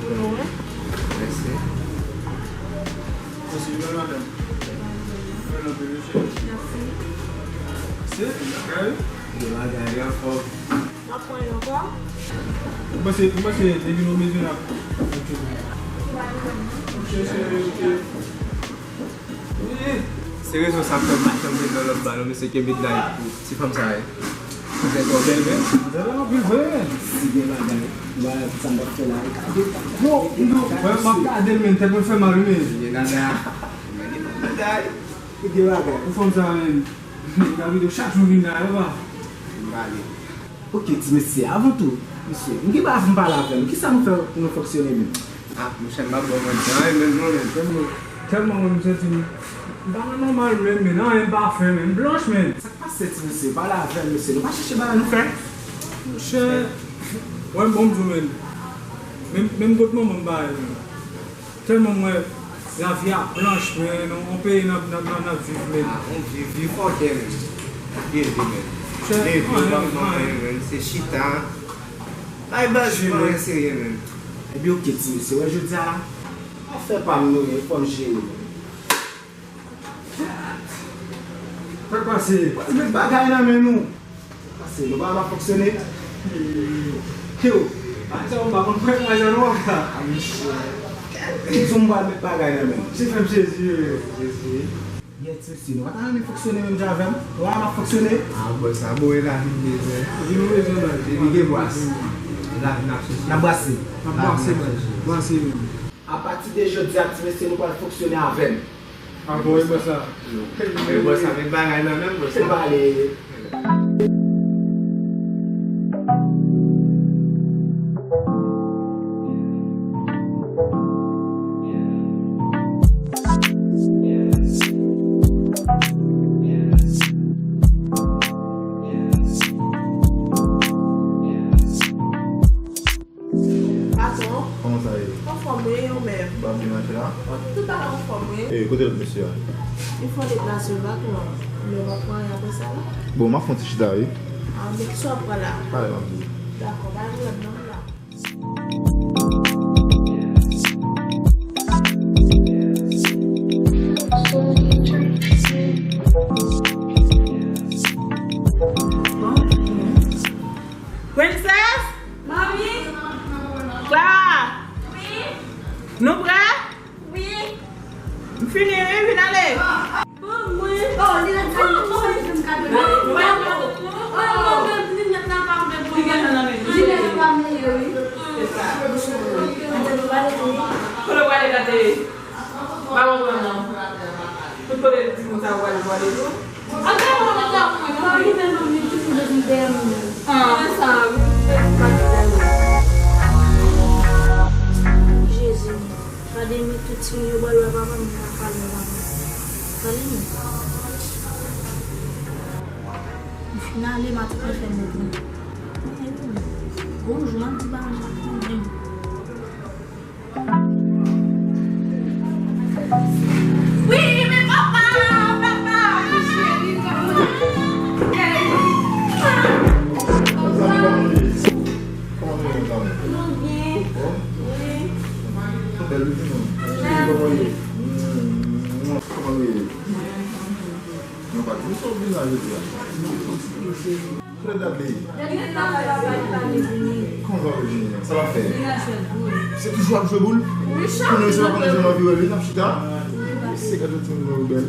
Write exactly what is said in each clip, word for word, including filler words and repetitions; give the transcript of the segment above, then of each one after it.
Pou nou, wi. Mèsi. Mèsi, bèl madanm. Bèl anpil, wi, cheri. Mèsi. Se bagay, wi. Gen bagay, wi, anfòm. N ap pran yon ankò? Mwen panse, mwen panse depi nou bezwen n ap. Ok, cheri, ok. Se rezon sa k fè m pa janm vin nan lòt ba non, mesye, kenbe dayik pou ti fanm sa a. Li trè bèl, men. Li bèl anpil vre, men. Si gen bagay, m pa wè sa m t ap fè la, e gade. Yo, yo, frè m, m ap gade l, men, tèt mwen fè mal, men. Gen dada. Gen dada. Li gen bagay. Pou fanm sa a, men, li ka videyo chak jou vin la, yo, pa. M pale. Ok, ti mesye, avan tou, mesye, m gen bagay pou m pale avè nou. Kisa nou fè pou nou fonksyone menm? Ah, monchè, m pa bon mwen di anyen menm non, men tèlman, tèlman mwen m santi m, m pa nan nòmal menm, men anyen m pa fè, men m blanch, men. Sa k pase, ti mesye? Pale avè m, mesye. Nou pa chèche bagay nou fè? Monchè, wè m bon m di w, men. Menm, menm kot manman m pa ye, men. Tèlman m wè lavi a blanch, men, nan yon peyi n ap, n ap, n ap, n ap viv, men. Ah, on viv, viv fòkè, men. Leve, men. Leve, w p ap fè anyen, men. Se chita. Bay baz, pa anyen serye, men. Ebyen, ok, ti mesye, wè jodi a la, afè pa m nou ye, fò m jere, men. Sa k pase? Pral met bagay nan men nou. Sa k pase? Nou pa ka fonksyone? Yo, pa di sa, m pa konn kwè mwen jan nou ap la. A, mesye. Ki di m pral met bagay nan men nou? Se fè m sezi, wi, sezi. Yè, ti mesye, nou pa ta renmen fonksyone menm jan avè m? Nou pa ka fonksyone? A, bòs, sa bon, e lavi m bezwen. Lavi nou bezwen, baz. Depi gen bras, lavi n ap chèche. N ap brase. N ap brase, baz. Brase menm. Apati de jodi a, ti mesye, nou pral fonksyone avè m. A bon, e bò sa. E bò sa, met bagay nan men m, bò sa. Se pale. Patwon. Kòman sa ye? Anfòm wi, ou menm? Ou pa byen mache la? Tout bagay anfòm wi. E, kote lòt mesye a? Li fè yon deplase, patwon. Men w ap pran anyen apre sa la? Bon, m ap fè yon ti chita wi. A, men kisa w ap pran la? Pale m ap di w. Dakò, pa gen pwoblèm non, m la. Princess? Mami? Clara? Wi? Nou prè? Wi. M fini, wi, vin ale. Ban mwen. Oh, li nan kay, li nan kay, li nan kay. Ban mwen. Oh, ban mwen, li nan kay, li nan kay. Li gen nan men. Li gen nan men, wi. Se sa. Kote w prale gade? Ba mwen pran non. Tout kote timoun sa yo prale, prale tou. Antre mwen nan kay mwen, non, li menm li toujou bezwen dèyè mwen. Ah. Mwen sa, wi. Jezi. Gade men tout timoun yo pral wè papa m, m pa pral wè papa m. Gade men. M fin ale, m a tou pran fè m ouvri. Gon jou m ap di papa m pa pran menm. Wi, men papa, papa, wi, cheri, papa. Kòman nou ye, zanmi? Nou byen. Wi. Bèl wi, non? Cheri, kòman ye? Kòman nou ye? Non, pa di m sa w vin la jodi a. Kote Bradley? Kòman sa w vini? Sa l ap fè? Se toujou ap jwe boul? Konnen se pa konnen jan anvi wè li, n ap chita. Se gade yon timoun bèl.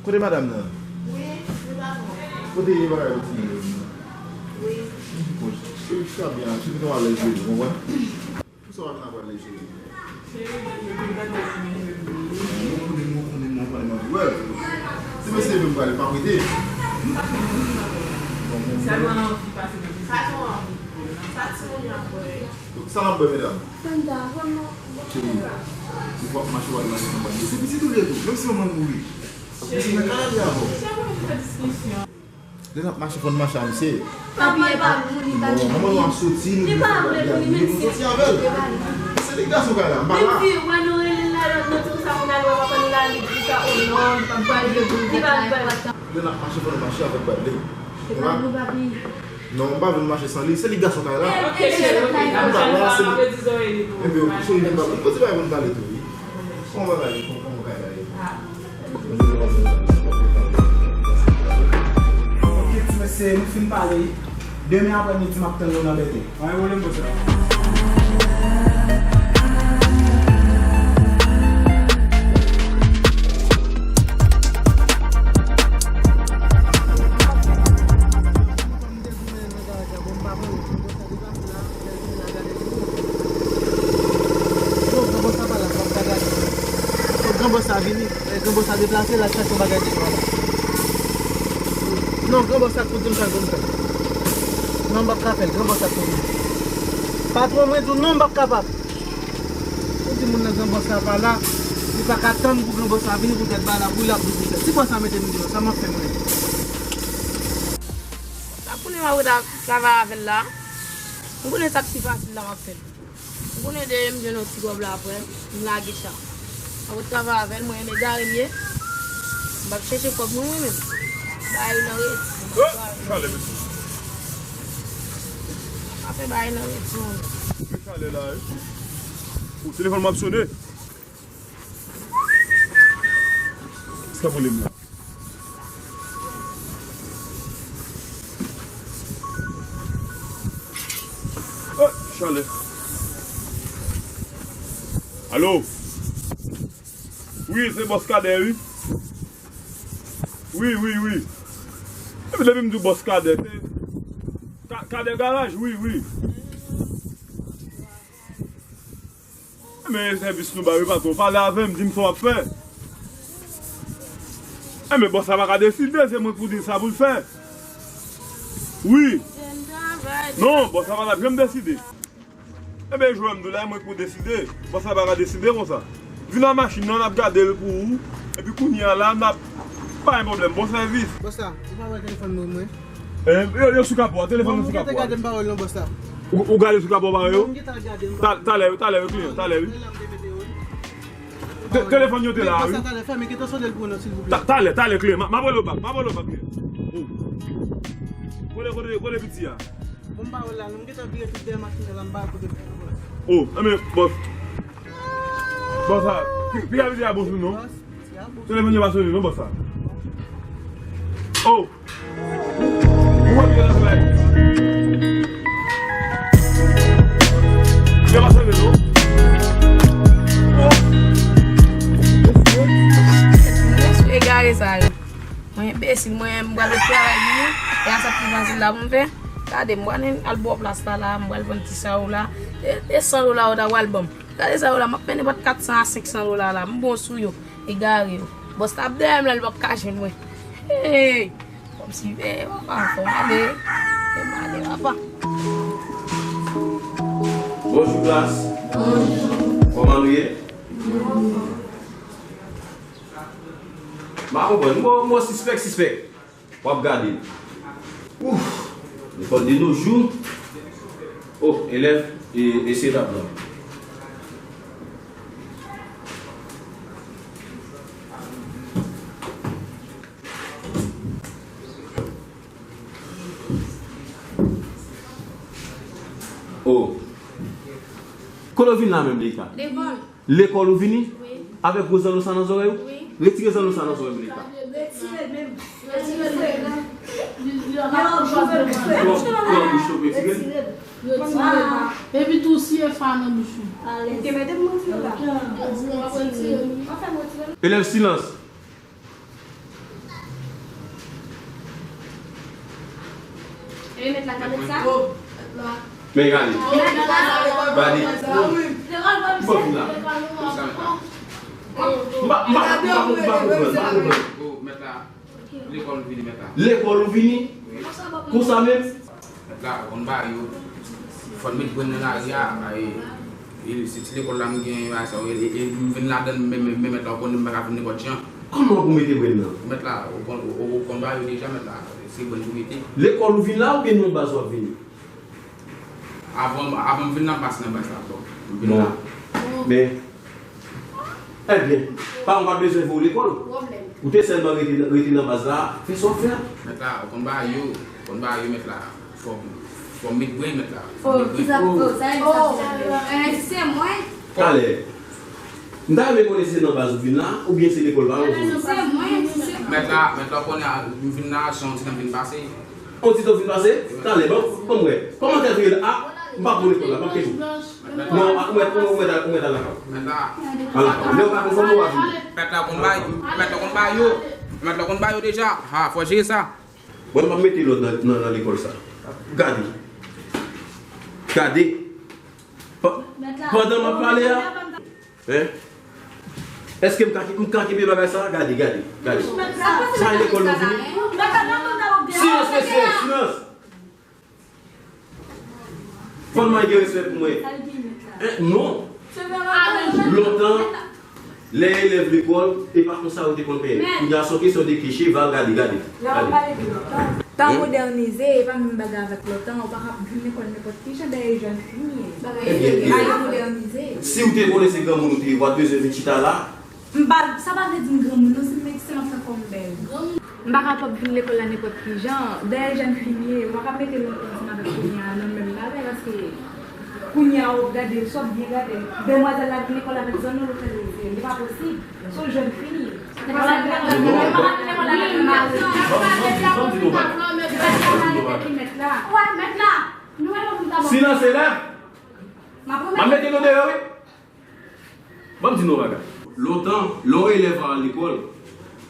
Kote madanm nan? Kote bagay pou timoun yo? Bon, se sa byen, se pou nou alèz jwe, ou konprann? Pou sa w ap nan pale, cheri? Cheri, mwen konnen, mwen konnen, mwen konnen, mwen konnen. Ti mesye menm pale pa prete. Sèlman anvi pase nan pizza. Sa timoun yo ap bwè? Sa n ap bwè, medam? Fanta, vrèman. Cheri, ou p ap mache w al manje nan bwat. Se pitit ou ye tou, menm si manman l mouri. Cheri, cheri, mwen fè diskisyon. Lè n ap mache, fò n mache a misye. Papi, e pa pou li, pa pou li. Bon, manman nou ap soti, nou vle fè bagay, nou vle soti avè l. Se li k gason kay la, m pa la. Menm si wè nou rele l la, nan ti sa pou n al wè papa nou la, li di sa, oh non, li pa pou li, li pa pou li. Lè n ap mache, fò n mache avèk Bradley. Se pa nou, papi. Non, m pa vle mache san li. Se li gason kay la. Ok, cheri, ok. M pa vle se li. Enben, ok, cheri, vin pale. Pote bagay pou n pale tou, wi. Kòman bagay, kòman, kòman kay la ye? Ok, ti mesye, nou fin pale. Demen aprè midi, m ap tann nou nan bète. Pa gen pwoblèm pou sa. Yo, granbòs la pa la, m ap ka gade. Fòk granbòs la vini. Lè granbòs la deplase, l al chache yon bagay devan la. Non, granbòs la k pou di m sa l pou m fè. Non, m p ap ka fè l. Granbòs la k pou vini. Patwon mwen di w non, m p ap kapab. Ou di moun nan granbòs la pa la, li pa ka tann pou granbòs la vini poutèt bagay la bouyi l ap di poutèt. Si bòs la mete m deyò, sa m ap fè mwen? Sa konnen m ap rete ap travay avè l la. M konnen sa k pi fasil la m ap fè l. M konnen demen m jwenn yon ti kòb la apre, m lage cha. M ap rete travay avè l, mwen renmen gare m ye. M p ap chèche kòb mwen, mwen menm. Bagay nan reti. Eh, chalè, mesye. M ap fè bagay nan reti, mwen menm. Ki chalè la, wi? O, telefòn mwen ap sonnen. Sa pwoblèm la? Eh, chalè. Alo? Wi, se bòs Kadè, wi. Wi, wi, wi. Epi depi m di w bòs Kadè, se Ka-, Kadè Garaj, wi, wi. Enben, e sèvis nou ba yo, patwon. Pale avè m, di m sa w ap fè. Enben, bòs la pa ka deside, se mwen k pou di l sa pou l fè. Wi. Non, bòs la pa t ap janm deside. Enben, jwè m di w la, e mwen k pou deside. Bòs la pa ka deside konsa. Vin nan machin nan, n ap gade l pou ou. Epi kounye a la, n ap, pa gen pwoblèm. Bon sèvis. Bòs la, ou pa wè telefòn mwen, mwen? Eh, yo, yo sou kapò a, telefòn yo sou kapò a. Mwen, mwen gentan gade m pa wè l non, bòs la. Ou, ou gade sou kapò pa wè yo? Mwen gentan gade m pa wè l. Talè, talè, wi, kliyan, talè, wi. Te-, telefòn yo te la, wi. Bòs la, talè, fèmen, gentan sonde l pou nou, silvouplè. Ta-, talè, talè, kliyan. M a, m a rele w bak, m a rele w bak, kliyan. Oh. Kote, kote, kote piti a? Bon, m pa wè l la, non, m gentan vire tout dèyè machin nan la, m pa wè kote piti a. Oh, enben, bòs. Bòs la, pi, pi rapid a bon sou nou. Bòs. Telefòn yo pa sone non, bòs la. Oh! Ou wè piga nan fè la. Yo pa sone non. Oh! Mesye egare sa yo. Mwen enbesil, mwen m pral ret travay vini. E a sa ki fasil la pou m fè. Gade, m pral al bò plas la la, m pral vann ti sa yo la. E, e san dola yo ta pral ban m. Gade sa yo la, m ap fè nenpòt kat san a senk san dola la. M bon sou yo. Egare yo. Bòs la ap dèyè m la, li p ap ka jwenn mwen. Hey! Fò m siveye, papa. Fò m ale. Fò m ale, papa. Bonjou, klas. Bonjou. Kòman nou ye? M pa konprann. M wè, m wè sispèk, sispèk. W ap gade. Ouf! Lekòl de nos jours. Oh, elèv, e, eseye tab la. Oh. Kote w vin la menm, Leika? Devan. Lekòl ou vini? Wi. Avèk gwo zanno sa nan zòrèy ou? Wi. Retire zanno sa nan zòrèy ou, Leika. Retire l menm. Retire l menm. Li, li, li ap choufe l. Pran, pran bouch ou, retire l. Retire l. Epi tou siye fa nan bouch ou. Alèz. Ok, mete m retire la. Retire l. Retire l. Anfen, retire l. Elèv, silans. E met la, ka met sa? Men gade. Gade. Lekòl bon, mesye. Lekòl bon, lekòl bon. Mwen pa, mwen pa, mwen pa konprann, mwen pa konprann. Lekòl ou vini, mèt la. Lekòl ou vini? Wi. Konsa menm? Mèt la, ou konn bagay yo. Fò n met grenn nan lari a, e, e, se ti lekòl la m gen, bagay sa yo, e, e, e, m vin ladann, men, men, men mèt la, ou konnen m pa ka vin nenpòt jan. Kòman pou mete grenn nan? Mèt la, ou konn, ou, ou, ou konn bagay yo deja, mèt la. Se grenn pou mete. Lekòl ou vin la oubyen nan baz w ap vini? Avan, avan m vin nan baz, nan baz la, bon. M vin la. Bon. Men, Ebyen, paran w pa bezwen voye w lekòl. Pwoblèm. Ou te sèlman rete, rete nan baz la, fè sa w ap fè a. Mèt la, ou konn bagay yo, ou konn bagay yo, mèt la. Fò m met bren, mèt la. Fò m met bren. Kisa? Oh, sa e sa. Eh, se mwen. Talè. M ta renmen konnen si se nan baz ou vin la, oubyen se lekòl pa w ou vin. Se mwen, se mwen. Mèt la, mèt la, konnen m vin la, se yon ti tan m vin pase. On ti tan w vin pase? Talè, ban, ban m wè. Kòmantè tou ye la? Ah, m pa pou lekòl la, m ap kenbe w. Non, ah, ou mèt, ou mèt al, ou mèt al lakay. Mèt la. Al lakay. Lè w pa konn fanmi w ap vini. Mèt la konn bay, mèt la konn bay yo. Mèt la konn bay yo deja. Ha, fò jere sa. Bon, m ap mete lòd nan, nan, nan lekòl sa. Gade. Gade. Pa-, pandan m ap pale a, Hein? Èske m ka, m ka kenbe bagay sa? Gade, gade, gade. Sa e lekòl nou vini? Silans, mesye, silans! Fò n gen respè pou mwen. Hein? Non. Lontan, lè elèv lekòl, e pa konsa yo te konn fè. Kounye a, se yon kesyon de keche, va gade, gade. Gade. Tan modènize, e pa menm bagay avèk lontan, ou pa ka vin lekòl nenpòt kijan dèyè jèn fi m ye. Ebyen, ebyen. Bagay yo modènize. Si w te konnen se granmoun ou te ye, w pa t bezwen vin chita la. M pa, sa pa vle di m granmoun, non, se medsen m ap fè kò m bèl. M pa kapab vin lekòl la nenpòt kijan, dèyè jèn fi m ye, ou pa ka mete lontan ansanm avèk kounye a nan menm bagay, paske kounye a, w ap gade, si w ap byen gade, demwazèl la vin lekòl avèk zannòl ou fè leve, li pa posib. Se yon jèn fi li ye. Silans, elèv! M ap mete nou deyò, wi! Ban m di nou yon bagay. Lontan, lè yon elèv al lekòl,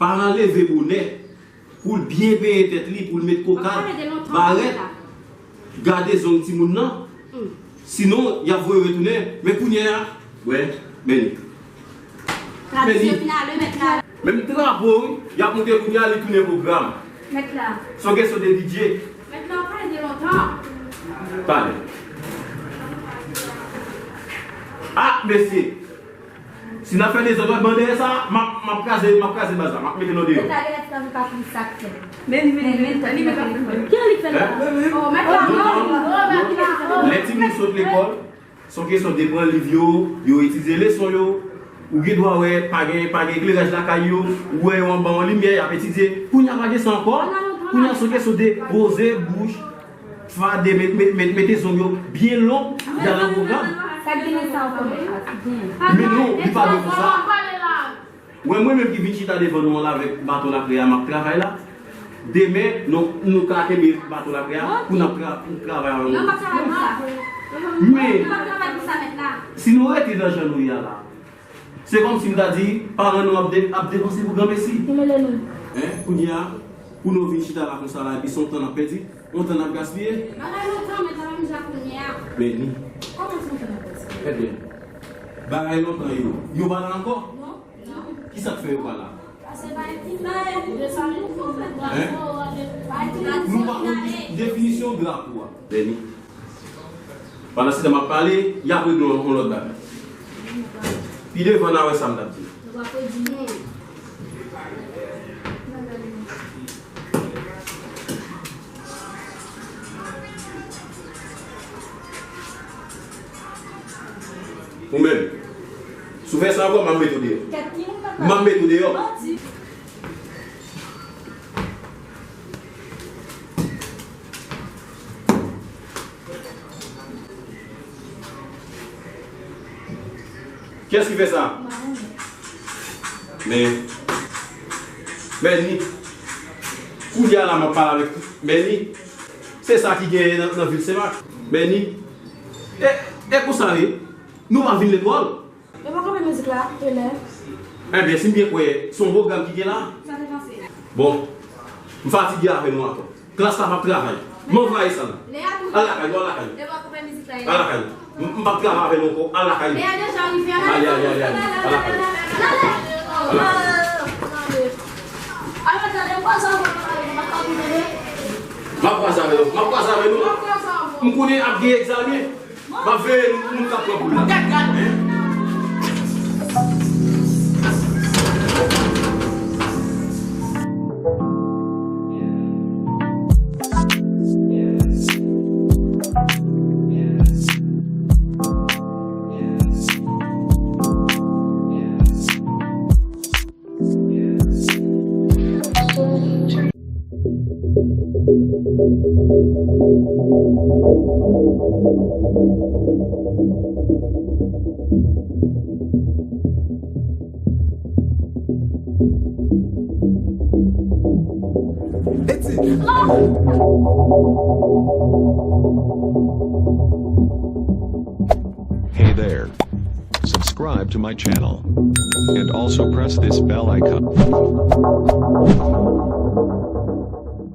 paran leve bonè, pou l byen penyen tèt li, pou l met koka, barèt, gade zong timoun nan. Sinon, y ap voye retounen. Men kounye a, wè, men li. Men li. Menm drapo, wi, y ap monte kounye a, li tounen pwogram. Se yon kesyon de bidjè. Talè. Ah, mesye. Si n ap fè dezòd, w ap ban dèyè sa, m ap, m ap kraze, m ap kraze baz la, m ap mete nou deyò. Men li, men li, men li, men li, men li, men li. Ki an li fè la? Lè timoun sot lekòl, se yon kesyon de pran liv yo, yo etidye leson yo. Ou gen dwa wè, pa gen, pa gen ekleraj lakay yo, ou wè yo anba yon limyè, y ap etidye. Kounye a pa gen sa ankò. Kounye a se yon kesyon de poze bouch. Fade, met, met, met, mete zong yo byen long, y al nan pwogram. Sa k gen nan sa ankò, mèt la? Men non, li pa dwe konsa. Wè, mwen menm ki vin chita devan nou an la avèk baton laprè a, m ap travay la. Demen, nou, nou ka kenbe baton laprè a pou n ap tra-, pou n travay avè nou. Men, si nou rete nan jan nou ye a la, se kòmsi m ta di, paran nou ap de-, ap depanse pou granmesi. Hein? Kounye a, pou nou vin chita la konsa la, epi se yon tan n ap pèdi, yon tan n ap gaspiye. Bagay lontan, men sa pa menm jan kounye a. Men ni. Kòman se yon tan n ap gaspiye? Ebyen, bagay lontan yo, yo pa la ankò? Non. Non. Kisa k fè yo pa la? Paske pa ekip la, e, de sa nou fè. Hein? Pa ekip la, nou pa konn definisyon drapo a. Beni. Pandan se tan m ap pale, y ap regle yon lòt bagay. Pi devan, n a wè sa m t ap di. Nou pa pou di non. Ou menm, si w fè sa ankò, m ap mete w deyò. M ap mete w deyò. Kiyès ki fè sa? Men, men ni. Kounye a la, m ap pale avèk men ni. Se sa ki genyen nan, nan vil Senmak. Men ni. E, e konsa ye. Nou pa vin lekòl. Yo pa kanpe mizik la, elèv. Ebyen, si m byen kwè, se yon pwogram ki gen la. Sa te panse. Bon, m fatige avè nou ankò. Klas la p ap travay. M anvayi sa la. Al lakay nou, al lakay nou. Al lakay nou. M, m p ap travay avè nou ankò. Al lakay nou. Ay, ay, ay, ay. Al lakay nou. Al lakay nou. M ap kwaze avè nou. M ap kwaze avè nou. M konnen ap gen egzamen. M ap veye nou, moun k ap pran pou la. Hey there. Subscribe to my channel. And also press this bell icon.